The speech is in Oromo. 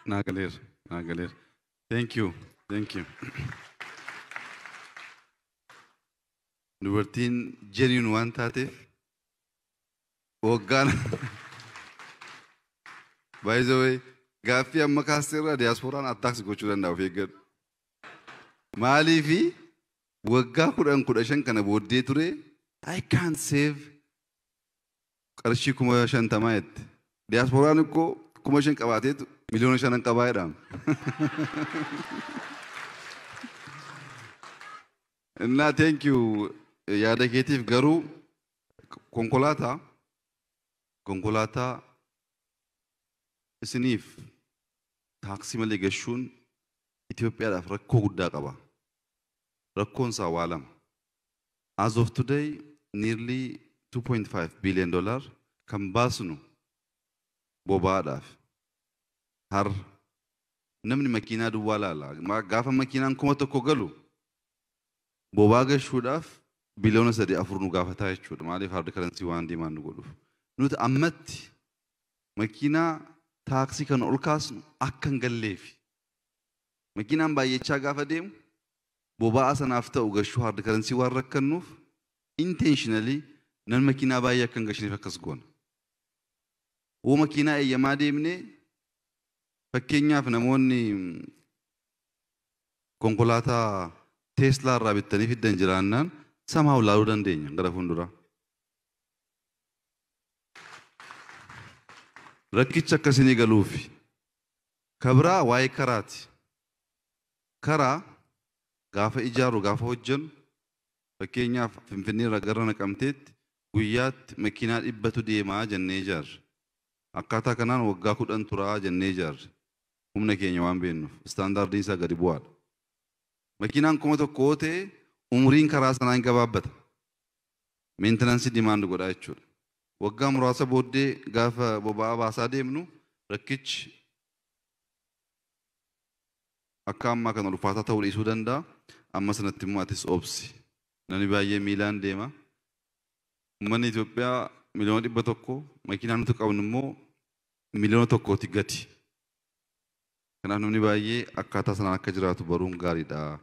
Naa galeera. Naa galeera. Thank you. Thank you. Dubartiin genuine waan taateef waggaan, by the way, gaaffii amma kaasteerra diyaaspooraan attacks gochuu danda'a, of eeggadhu. Maaliifi waggaa 10 15 kana booddee ture I can't save qarshii 50,000 jette. Diyaaspooraan ikkoo 5,000 qabaateetu miliyoona 5 qabaa jedhama. Innaa thank you yaada keetiif, garuu konkolaataa isiniif taaksii malee gashuun Itoophiyaadhaaf rakkoo guddaa qaba. Rakkoon isaa waa lama. As of today, nearly $2.5 billion kan baasnu boba'aadhaaf. Har namni makiinaa duwwaa laala. Gaafa makiinaan 1000 galu boba'aa gashuudhaaf biliyoona 3 4 nu gaafataa jechuudha. Maaliif hard currency waan deemaan nu godhuuf. Nuti ammatti makiinaa taaksii kan ol kaasnu akka hin galleefi. Makiinaan baay'achaa gaafa deemu boba'aa sanaaf ta'u gashuu hard currency waan rakkannuuf intentionally nan makiinaa baay'ee akka hin gashineef akkas goona. Woo makiinaa eeyyamaa deemnee, fakkeenyaaf namoonni konkolaataa Teeslaa irraa bittanii fiddan jiraannaan somehow laaluu dandeenya gara fuulduraa. Rakkicha akkasinii galuufi. Kabraa waa'ee karaati. Karaa gaafa ijaaru, gaafa hojjennu, fakkeenyaaf Finfinnee irraa gara Naqamteetti guyyaatti makiinaa 100tu deemaa jennee ijaarre. Akkaataa kanaan waggaa 10 turaa jennee ijaarre. Humna keenya waan beeknuuf istaandaardiin isaa gadi bu'aadha. Makiinaan 1000 yoo ta'e umriin karaa sanaa hin gabaabbata. Maintenance demand godhaa jechuudha. Waggaa muraasa booddee gaafa boba'aa baasaa deemnu rakkichi akka ammaa kana ulfaataa ta'uu dhiisuu danda'a. Amma sanatti immoo atis obsi. Namni baay'ee miilaan deema. Uummanni Itoophiyaa miliyoona 100, makiinaa nuti qabnu immoo miliyoona 1tti gadi. Kanaaf namni baay'ee akkaataa sanaan akka jiraatu baruun gaariidha.